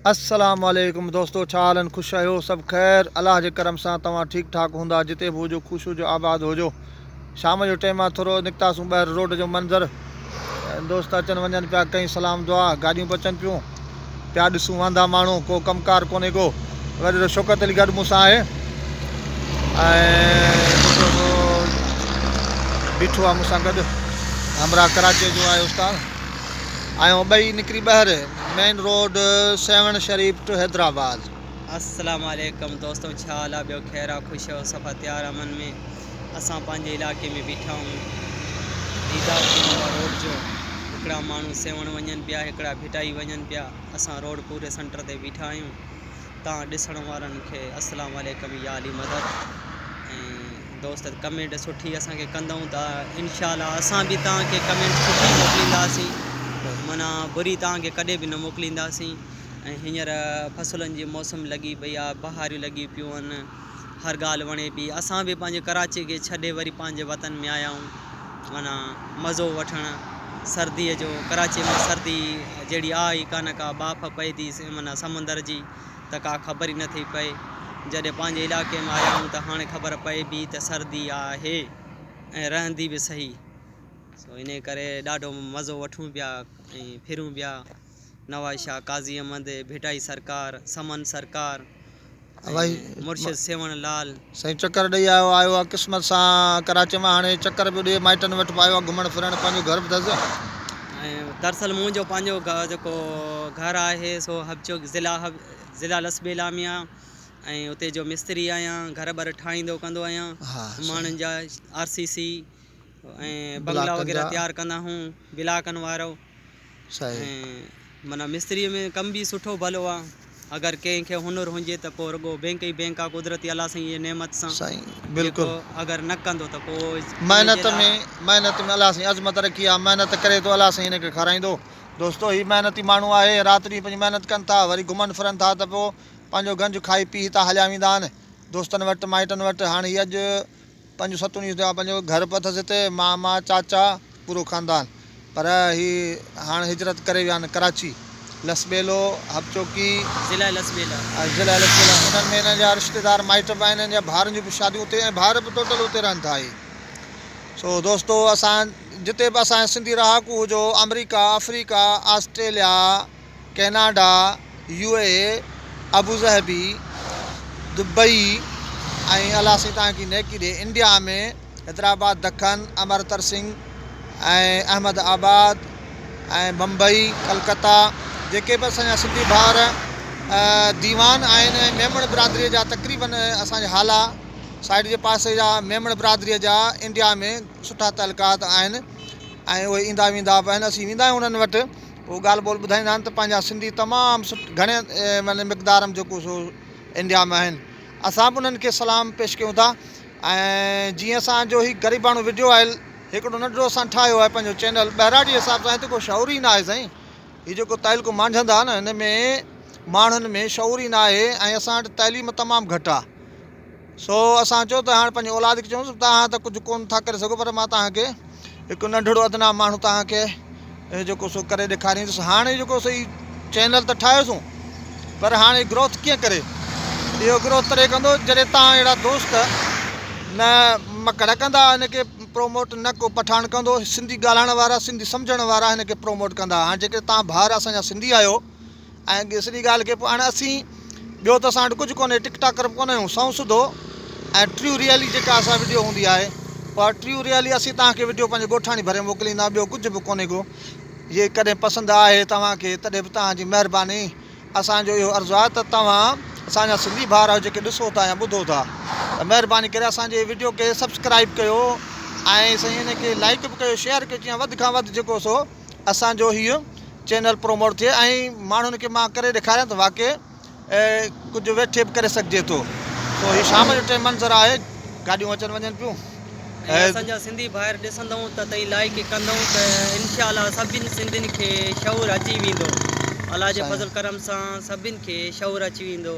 السلام عليڪم دوستو ڇا حال آهن خوش آهيو سڀ خير الله جي ڪرم سان توهان ٺيڪ ٺاڪ هوندا جتي به هجو خوش هجو آباد هجو شام جو ٽيم آ ٿورو نڪتاسون ٻاهر روڊ جو منظر دوست اچن وڃن پيا ڪئين سلام دعا گاڏيون به اچن پيون پيا ڏسون واندا ماڻهو ڪو ڪم ڪار ڪونهي ڪو وڏيرو شوڪت علي گڏ مون سان آهي ۽ بيٺو آ مون سان گڏ همراهه ڪراچيء جو آهي استاد آيون ٻئي نڪري ٻهر main road Sehwan Sharif to Hyderabad. السلام عليڪم دوستو ڇا حال آ ٻيو خير آ خوش آهيو صفا تيار امن ۾ اسان پنهنجي علائقي ۾ بيٺا آهيون ديدار ڪيون پيا روڊ جو هڪڙا ماڻهو سيوهڻ وڃن پيا هڪڙا ڀٽائي وڃن پيا اسان روڊ پوري سنٽر تي بيٺا آهيون تان ڏسڻ وارن کي السلام عليڪم يا علي مدد ۽ دوست ڪمينٽ سٺي اسان کي ڪندؤ ته انشاء الله اسان به توهان کي ڪمينٽ سٺي موڪلينداسين معنيٰ بري توهان کي ڪڏهن به نه موڪلينداسين ۽ هينئر فصلن جي موسم لڳي پئي آهي بهاريون لڳي پيون آهن هر ڳالهه وڻي پئي اسان به پنهنجي ڪراچي کي ڇڏي وري پنهنجي وطن ۾ آيا آهيون معنيٰ مزو وٺڻ سرديء جو ڪراچي ۾ سردي جهڙي آهي ئي ڪانه ڪا ٻاڦ پئي ٿي معنيٰ سمندر جي ته ڪا خبر ئي نه ٿي پئي. جڏهن پنهنجي علائقي ۾ آيا آهيون ته هاڻي خبر پئي به ته سردي آهي ۽ رهندي به سهي. سو انهيء ڪري ڏاڍو مزو وٺون پيا ۽ ڦرون پيا. نواز شاهه، قاضي احمد، ڀٽائي سرڪار، سمن سرڪار ۽ مرشد سيوهڻ لال. سائين چڪر ڏئي آيو آيو آ قسمت سان ڪراچي مان هاڻي چڪر پيو ڏئي مائٽن وٽ به آيو آ گهمڻ ڦرڻ پنهنجو گهر به اٿس. ۽ دراصل منهنجو پنهنجو جيڪو گهر آهي سو حب چوڪ ضلع حب ضلع لسٻيلا ۾ آ ۽ اتي جو مستري آهيان گهر ٻر ٺاهيندو ڪندو آهيان ماڻهن جا آر سي سي ۽ بنگلا وغيره تيار ڪندا آهيون بلاڪن وارو ۽ معنيٰ مستريء ۾ ڪم به سٺو ڀلو آ اگر ڪنهن کي هنر هجي ته پوء رڳو بينڪ ئي بينڪ آ قدرتي الله سائين جي نعمت سان سائين بلڪل جيڪو اگر نه ڪندو ته پوء ان جي محنت لاء ۾ محنت ۾ الله سائين عظمت رکي آ محنت ڪري ٿو الله سائين هن کي کارائيندو دوستو هي محنتي ماڻهو آهي رات ڏينهن پنهنجي محنت ڪن ٿا وري گهمن ڦرن ٿا ته پوء پنهنجو گنج کائي پي هتان هليا ويندا آهن دوستن وٽ مائٽن وٽ هاڻي هي اڄ پنج ستون ڏينهن ٿيا پنهنجو گهر به اٿس هتي ماما چاچا پورو خاندان پر هي هاڻ هجرت ڪري ويا آهن ڪراچي لسٻيلو حب چوڪي ضلع لسٻيلا ضلع لسٻيلا انهن ۾ هنن جا رشتيدار مائٽ به آهن هنن جا ڀائرن جون به شاديون اتي ۽ ڀائر به ٽوٽل اتي رهن ٿا هي سو دوستو اسان جتي به اسان سنڌي رهاڪو هجو آمريڪا Africa Australia Canada, U A E, Abu Dhabi, Dubai ۽ الله سائين توهان کي نيڪي ڏي انڊيا ۾ حيدرآباد دکن، امرتر سنگهه ۽ احمد آباد ۽ بمبئي، ڪلڪتا جيڪي به اسان جا سنڌي ڀائر ديوان آهن ۽ ميمڻ برادري جا تقريبن اسان جي هالا سائيڊ جي پاسي جا ميمڻ برادري جا انڊيا ۾ سٺا تعلقات آهن ۽ اهي ايندا ويندا به آهن اسين ويندا آهيون انهن وٽ اهو ڳالهه ٻولهه ٻڌائيندا آهن ته پنهنجا سنڌي تمام گهڻي معنيٰ مقدار ۾ جيڪو سو انڊيا ۾ آهن اسان به انهن کي سلام پيش ڪيون ٿا ۽ جيئن اسان جو هي غريباڻو وڊيو آهي هڪڙو ننڍڙو اسان ٺاهيو آهي پنهنجو چينل ٻهراڙي جي حساب سان هتي ڪو شعور ئي نه آهي سائين هي جيڪو تعلقو مانجهند آهي نه هن ۾ ماڻهن ۾ شعور ئي نه آهي ۽ اسان وٽ تعليم تمام گهٽ آهي سو اسان چيو ته هاڻ پنهنجي اولاد کي چيوسين توهان ته ڪجهه ڪونه ٿا ڪري سگهو پر مان توهان کي هڪ ننڍڙو ادنيٰ ماڻهو توهان کي جيڪو سو ڪري ڏيکاريندس هاڻي جيڪو سو هي چينل ته ٺاهيوسون پر هاڻي گروٿ ڪيئن ڪري اهو گروٿ تڏهن ڪندو جڏهن توهان اهڙا دوست نه مڪڙ ڪندا هن کي پروموٽ نه ڪو پٺاڻ ڪندو سنڌي ڳالهائڻ وارا سنڌي سمجهڻ وارا هن کي پروموٽ ڪندا هاڻي جيڪڏهن توهان ڀائر اسان جا سنڌي آهيو ۽ سڄي ڳالهه کي پوء هاڻي اسين ٻيو ته اسان وٽ ڪجهه ڪونهي ٽڪ ٽاڪر به ڪونه آهيون سنئون سڌو ۽ ٽريو ريئلي جيڪا اسان وڊيو هوندي آهي اها ٽريو ريئلي اسين توهان کي وڊيو پنهنجي ڳوٺاڻي ڀري موڪليندا ٻيو ڪجهه به ڪونهي ڪو جي ڪڏهن پسند آهي توهان کي تڏهن به توهان جي مهرباني اسان جو اهو عرض آهي ته توهان اسان جا سنڌي ڀائر آهيو جيڪي ڏسو ٿا يا ٻڌو ٿا ته مهرباني ڪري اسان جي وڊيو کي سبسڪرائب ڪيو ۽ سائين ان کي لائڪ به ڪيو شيئر ڪيو جيئن وڌ کان وڌ جيڪو سو اسان جو هيء چينل پروموٽ ٿئي ۽ ماڻهن کي مان ڪري ڏيکاريان ته واقعي ڪجهه ويٺي به ڪري سگهجي ٿو. سو هي شام جو ٽيم منظر آهي گاڏيون اچن وڃن پيون. ۽ اسان جا سنڌي ڀائر ڏسندئون ته تئين لائيڪ ڪندئون ته انشاء الله سڀن سنڌين کي شعور اچي ويندو الله جي فضل ڪرم سان سڀن کي شعور اچي ويندو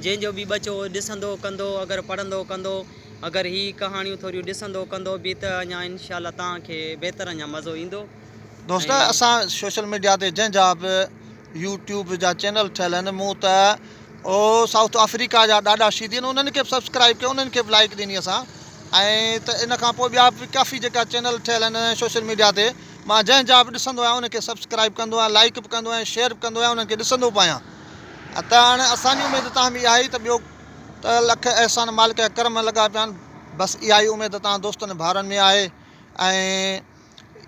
جنهن جو به ٻچو ڏسندو ڪندو اگر پڙهندو ڪندو اگر هي ڪهاڻيون ٿوريون ڏسندو ڪندو به ته اڃا انشاء الله تان کي بهتر اڃا مزو ايندو. دوست اسان سوشل ميڊيا تي جنهن جا به يوٽيوب جا چينل ٺهيل آهن مون ته او سائوٿ آفريڪا جا ڏاڏا شيدي آهن انهن کي به سبسڪرائب ڪيو انهن کي به لائڪ ڏني اسان ۽ ته ان کان پوء ٻيا به ڪافي جيڪا چينل ٺهيل آهن سوشل ميڊيا تي مان جنهن جا به ڏسندو آهيان ان کي سبسڪرائب ڪندو آهيان لائڪ به ڪندو آهيان شيئر به ڪندو آهيان انهن کي ڏسندو به آهيان ته هاڻي اسان جي اميد تان به اها ئي ته ٻيو ته لک احسان مالڪ جا ڪرم لڳا پيا آهن بس اها ئي اميد تان دوستن ڀائرن ۾ آهي ۽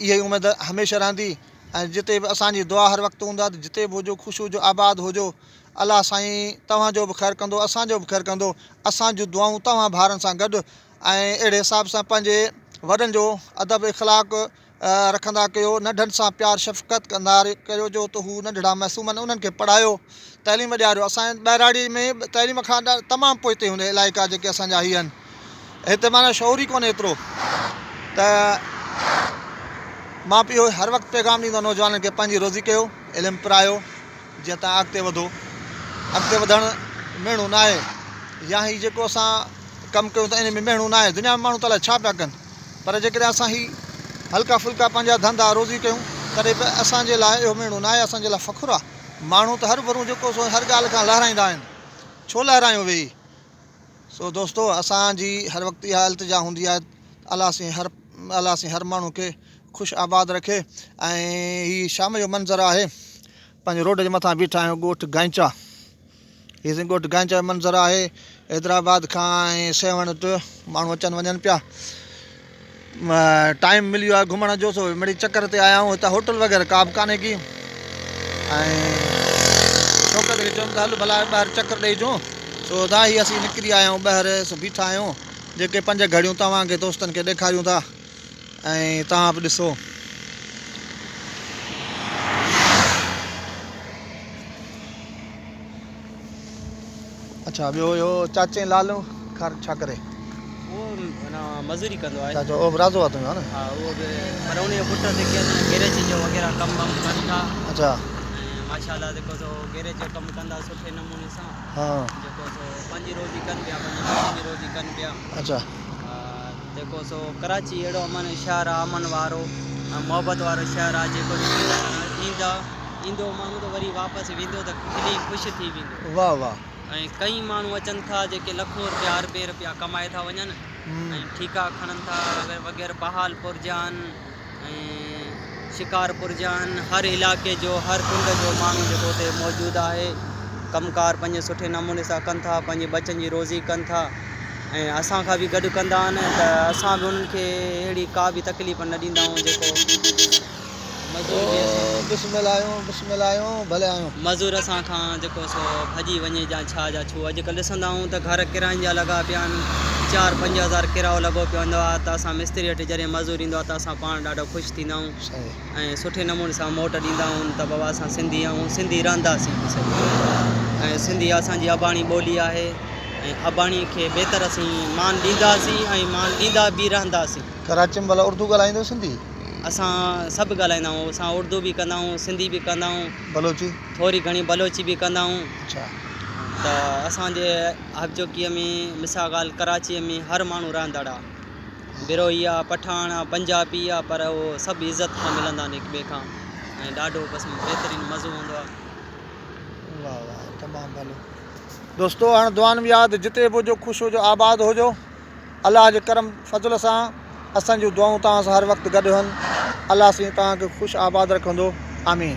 اها ئي اميد هميشه رهندي ۽ جتي به اسان جي دعا هر وقت هوندي آهي ته جتي به هجو خوش هجو آباد هجو الله سائين توهان جو به خير ڪندو اسان جو به خير ڪندو اسان جون دعائون توهان ڀائرن سان گڏ ۽ اهڙي حساب سان پنهنجي وڏن جو ادب اخلاق رکندا ڪيو ننڍن سان پيار شفقت ڪندا ڪيو جو ته هو ننڍڙا معصوم آهن انهن کي پڙهايو تعليم ڏياريو اسان ٻهراڙي ۾ تعليم کان تمام پوئتي هن علائقا جيڪي اسان جا هي آهن هتي معنيٰ شعور ئي ڪونهي ايترو ته مان به اهو هر وقت پيغام ڏيندو نوجوانن کي پنهنجي روزي ڪيو علم پرايو جيئن تان اڳتي وڌو اڳتي وڌڻ مهڻو ناهي يا هي جيڪو اسان ڪم ڪيون ٿا ان ۾ مهڻو ناهي دنيا ۾ ماڻهو ته الائي ڇا پيا ڪن پر جيڪڏهن اسان هي هلڪا ڦلڪا پنهنجا ڌنڌا روزي ڪيون تڏهن به اسان جي لاء اهو مهڻو ناهي اسان جي لاء فخر آهي ماڻهو ته هر ڀرون جيڪو سو هر ڳالهه کان لهرائيندا آهن ڇو لهرايون ويهي سو دوستو اسان جي هر وقت اها التجا هوندي آهي الله سين هر الله سين هر ماڻهو کي خوش آباد رکي ۽ هي شام جو منظر آهي پنهنجي روڊ جي مٿان بيٺا آهيون ڳوٺ گائنچا هي سائين ڳوٺ گائنچا جو منظر آهي حيدرآباد کان ۽ سيوهڻ وٽ ماڻهو اچن وڃن پيا ٽائيم ملي ويو آهي گهمڻ جو سو مڙئي چڪر تي آيا آهيون هتان هوٽل وغيره ڪا به ڪانهي ڪي ۽ شوڪت کي چيم ته هل ڀلا ٻاهر چڪر ڏئي اچون سو ادا هي اسين نڪري آيا آهيون ٻاهر سو بيٺا آهيون جيڪي پنج گهڙيون توهان کي دوستن کي ڏيکاريون ٿا ۽ توهان به ڏسو. اڇا ٻيو اهو چاچي لالو کار ڇا ڪري؟ اهو معنيٰ مزوري ڪندو آهي. چاچو اهو به رازو آ تنهنجو ها نه؟ ها اهو به پر ان جو پٽ جيڪي آهن گيريج جو وغيره ڪم بم ڪن ٿا. اڇا. ۽ ماشاءالله جيڪو سو گيريج جو ڪم ڪندا سٺي نموني سان. ها. جيڪو سو پنهنجي روزي ڪن پيا پنهنجي ٻچن جي روزي ڪن پيا. اڇا. جيڪو سو ڪراچي اهڙو امن شهر آ امن وارو ۽ محبت وارو شهر آ جيڪو ايندا ايندو ماڻهو ته وري واپس ويندو ته کلي خوش ٿي ويندو. واه واه. ۽ ڪئين ماڻهو اچن ٿا جيڪي لکون روپيا اربين روپيا ڪمائي ٿا وڃن ۽ ٺيڪا کڻن ٿا وغيره بهالپور جا آهن ۽ شڪارپور جا آهن هر علائقي جو هر ڪنڊ جو ماڻهو جيڪو اتي موجود آهي ڪم ڪار پنهنجي سٺي نموني سان ڪن ٿا پنهنجي ٻچن جي روزي ڪن ٿا ۽ اسان کان به گڏ ڪندا آهن ته اسان به انهن کي اهڙي ڪا به تڪليف نه ڏيندا آهيون جيڪو مزور به اسان بسم الله آهيون بسم الله آهيون ڀلي آهيون. مزور اسان کان جيڪو سو ڀڄي وڃي جا ڇا جا ڇو اڄڪلهه ڏسندا آهيون ته گهر ڪراين جا لڳا پيا آهن چار 5000 ڪرايو لڳو پيو هوندو آهي ته اسان مستري وٽ جڏهن مزور ايندو آهي ته اسان پاڻ ڏاڍو خوش ٿيندا آهيون ۽ سٺي نموني سان موٽ ڏيندا آهيون ته بابا اسان سنڌي آهيون سنڌي رهنداسين به سهي ۽ سنڌي اسان جي اباڻي ٻولي آهي ۽ اباڻي کي بهتر اسين مان ڏينداسين ۽ مان ڏيندا به رهنداسين. ڪراچي ۾ ڀلا اردو ڳالهائيندو سنڌي؟ اسان سڀ ڳالهائيندا آهيون اسان اردو به ڪندا آهيون سنڌي به ڪندا آهيون. بلوچي؟ ٿوري گهڻي بلوچي به ڪندا آهيون. اڇا. ته اسان جي حب چوڪيء ۾ مثال ڳالهه ڪراچيء ۾ هر ماڻهو رهندڙ آهي. بروهي آ، پٺاڻ آ، پنجابي آ پر اهو سڀ عزت کان ملندا آهن هڪ ٻئي کان ۽ ڏاڍو بس بهترين مزو هوندو آ. واه واه تمام ڀلو. دوستو هاڻ دعائن ۾ ياد جتي به هجو خوش هجو آباد هجو الله جي ڪرم فضل سان اسان جون دعائون توهان سان هر وقت گڏ هن الله سائين توهان کي خوش آباد رکندو آمين.